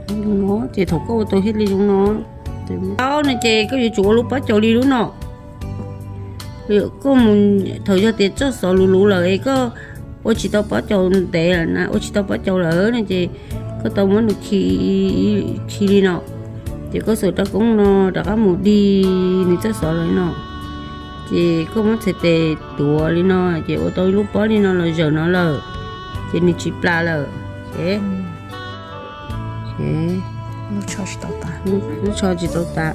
Ces thaum koj ua tau thiaj li zoo no, no ces koj yuav tsum ua lub pob caus li lub no. Koj mus, thaum yog tias txoj xov luv luv lawm es koj ua tsis tau pob caus ntev lawm na, ua tsis tau pob caus lawm no ces koj tau muab nws khi, khi li no, ces koj xaum rab koob no rov qab mus dig nws txoj xov lawm no, ces koj muab txhais tes tuav li no ces ua tau lub pob li no los zawm no lawm, ces nws tsis plam lawm. Lub tsho tsis tau tas,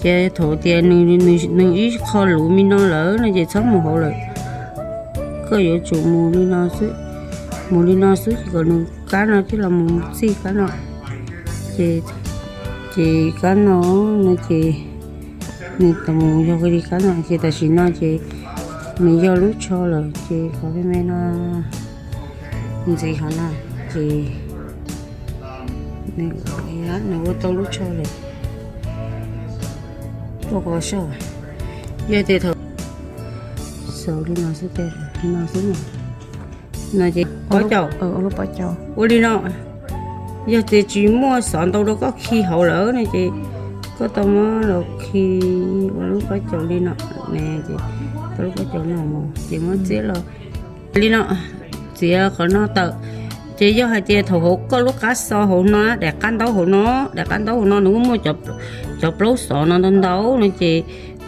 ces thaum tias nws ib qho luv li no lawm no ces txhob mus hauv lawm. Koj yuav tsum mus li no xwb, mus li no xwb kom nws kab no thiaj los mus txij kab no. Ces, ces kab no, no ces nws tau mus yog li kab no ces tam sim no ces nws yog lub tsho lawm ces qhov me me no ntxiv qhov no ces nws ua tau lub tsho lawm. Tuaj qhov soj, yog tias thaum xaus li no xwb, li no xwb no, no ces pob caus, ua li no. Yog tias tsis muaj xov ntau rau koj khi hauv lawm no ces koj tau muab los khi ua lub pob caus li no, tau lub pob caus no mus ces muab txiav los li no, txiav qhov no tawm. Ces yog hais tias thaum hauv koj lub qab xo hauv no, daim qab ntaub hauv no, daim qab ntaub hauv no nws kuj muaj cov plaub xov no ntau ntau no ces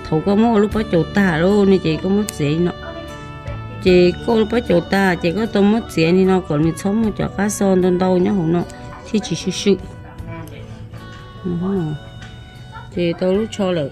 thaum koj muab ua lub pob caus tag lawm no ces koj muab txiav li no. Ces koj ua lub pob caus tag ces koj tau muab txiav li no kom nws txhob muaj cov qab xo ntau ntau nyob hauv no thiaj tsis swm swm. Ces tau lub tsho lawm.